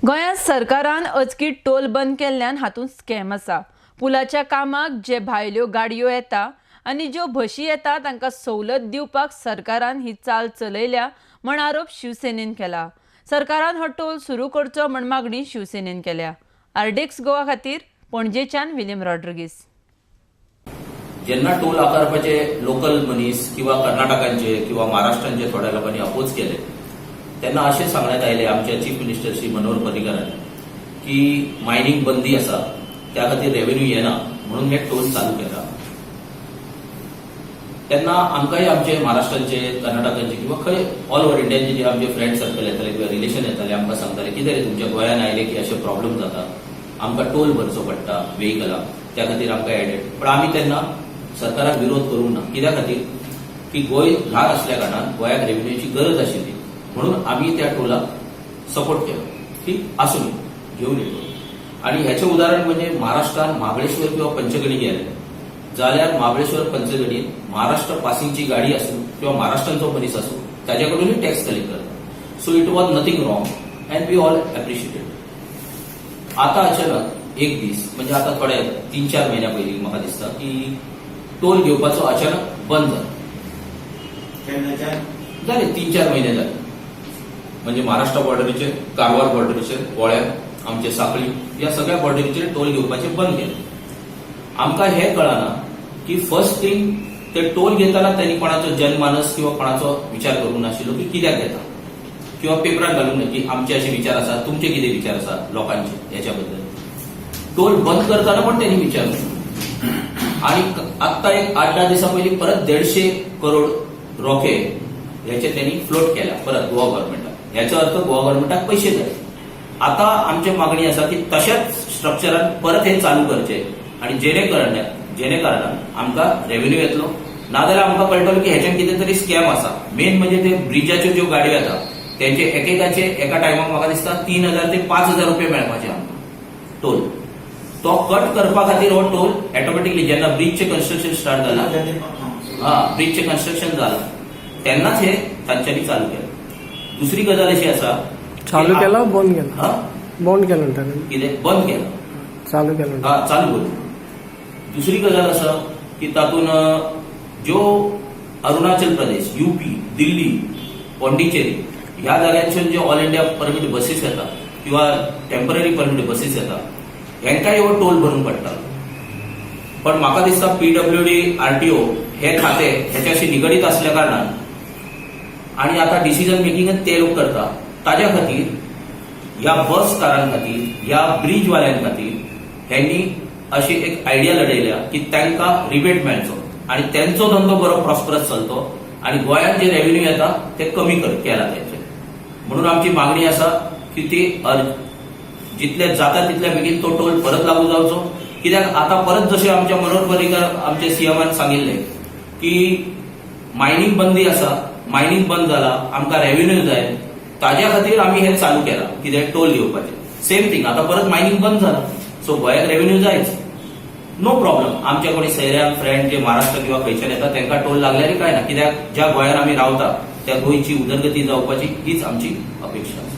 गोंयांत सरकारान अचकीत टोल बंद केल्ल्यान हातूंत स्कॅम आसा. पुलाच्या कामाक जे भायल्यो गाडयो येता आनी ज्यो बशी येता तांकां सवलत दिवपाक सरकारान ही चाल चलयल्या म्हण आरोप शिवसेनेन केला. सरकारान हो टोल सुरू करचो म्हण मागणी शिवसेनेन केल्या. आरडीएक्स गोवा खातीर पणजेच्यान विलियम रॉड्रिगीस. जेन्ना टोल आकारपाचे लोकल मनीस किंवा कर्नाटकांचे किंवा महाराष्ट्रांचे थोड्या लोकांनी अपोज केले, तेन्ना अशें सांगण्यात आयलें आमच्या चीफ मिनिस्टर श्री मनोहर पर्रीकरांनी की मायनिंग बंदी आसा, त्या खातीर रेव्हेन्यू येना म्हणून हे टोल चालू केला. तेन्ना आमकांय आमचे महाराष्ट्रांचे, कर्नाटकांचे किंवा खंय ऑल ओव्हर इंडियाचे जे आमचे फ्रेंड सर्कल येताले किंवा रिलेशन येताले, आमकां सांगताले, कितें रे, तुमच्या गोंयान आयले की अशे प्रॉब्लम जाता, आमकां टोल भरचो पडटा व्हेकलाक, त्या खातीर आमकां एडेड. पण आमी तेन्ना सरकाराक विरोध करूंक ना. कित्या खातीर की गोंय ल्हान असल्या कारणान गोंयाक रेव्हेन्यूची गरज आशिल्ली, म्हणून आमी त्या टोलाक सपोर्ट केलो की आसूं, घेवन येतो. आणि ह्याचें उदाहरण म्हणजे महाराष्ट्रान महाबळेश्वर किंवा पंचगणी गेले जाल्यार महाबळेश्वर, पंचगणीत महाराष्ट्र पासिंगची गाडी आसूं किंवा महाराष्ट्रांचो मनीस आसूं, ताच्या कडूनय टॅक्स कलेक्ट करता. So it was nothing wrong and we all appreciated. आता अचानक एक दीस, म्हणजे आता थोड्या 3-4 म्हयन्या पयलीं म्हाका दिसता की टोल घेवपाचो अचानक बंद जालो. केन्नाच्यान? जाले, 3-4 महिने जाले. म्हणजे महाराष्ट्र बॉर्डरीचेर, कारवार बॉर्डरीचेर, पोळ्या, आमचे साखळी, ह्या सगळ्या बॉर्डरीचेर टोल घेवपाचे बंद केले. आमकां हें कळना की फर्स्ट थिंग, ते टोल घेताना त्यांनी कोणाचो जनमानस किंवा कोणाचो विचार करूंक नाशिल्लो की कित्याक घेता, किंवा पेपरात घालूंक ना की आमचे असे विचार आसा, तुमचे कितें विचार आसा लोकांचे ह्याच्या बद्दल. टोल बंद करताना पण त्यांनी विचारलं. आणि आत्ता एक 8-10 दिवसां पयलीं परत 150 करोड रोखे ह्याचे त्यांनी फ्लोट केला परत गोवा गव्हर्नमेंटाक. ह्याचो अर्थ गोवा गव्हर्नमेंटाक पैसे जाय. आता आमची मागणी आसा की तशेंच स्ट्रक्चरान परत हे चालू करचे आणि जेणे कारणान आमकां रेव्हेन्यू येतलो. नाजाल्यार आमकां कळटलो की ह्याच्यान कितें तरी स्कॅम आसा. मेन म्हणजे ते ब्रिजाच्यो ज्यो गाडयो येता, तेंचे एकेकाचे एका टायमाक म्हाका दिसता 3000 ते 5000 रुपये मेळपाचे आमकां टोल. तो कट करपा खातीर हो टोल ऑटोमॅटिकली जेन्ना ब्रिजचें कन्स्ट्रक्शन स्टार्ट जाला, हा, ब्रिजचें कन्स्ट्रक्शन जाला, तेन्नाच हे तांच्यांनी चालू केलें. दुसरी गजाल अशी आसा की चालू केला, बंद केला? हा? बंद केला म्हणटा. कितें बंद केला? चालू केला म्हणटा. हा, चालू करू. दुसरी गजाल आसा की तातूंत ज्यो अरुणाचल प्रदेश, युपी, दिल्ली, पॉंडिचेरी ह्या जाग्यांच्यान ज्यो ऑल इंडिया परमीट बसीस येता किंवा टेम्पररी परमीट बसीस येता, हेंकांय हो टोल भरूंक पडटा. पण म्हाका दिसता पीडब्ल्यूडी, आरटीओ हे खाते ह्याच्याशी निगडीत असल्या कारणान आणि आता डिसिजन मेकिंगच ते लोक करता, ताज्या खातीर ह्या बसकारां खातीर, ह्या ब्रिजवाल्यां खातीर ह्यांनी अशी एक आयडिया लढयल्या की तांकां रिबेट मेळचो आणि त्यांचो धंदो बरो प्रॉस्परस चलतो आणि गोंयांत जे रेव्हेन्यू येता ते कमी केला तेंचे. म्हणून आमची मागणी आसा की ती जितले जाता तितल्या बेगीन तो टोल परत लागू जावचो. कित्याक आता परत जशें आमच्या मनोहर पर्रीकर आमचे सीएमान सांगिल्लें की मायनिंग बंदी आसा, मायनिंग बंद जाला, आमकां रेव्हेन्यू जाय, ताज्या खातीर आमी हें चालू केलां कितें टोल घेवपाचें. सेम थिंग, आतां परत मायनिंग बंद जाला, सो गोंयाक रेव्हेन्यू जायच. No problem. आमच्या कोणी सोयऱ्यांक, फ्रेंड जे महाराष्ट्र किंवा खंयच्यान येता, तांकां टोल लागल्यारय काय ना. कित्याक ज्या गोंयान आमी रावता त्या गोंयची उदरगती जावपाची हीच आमची अपेक्षा आसा.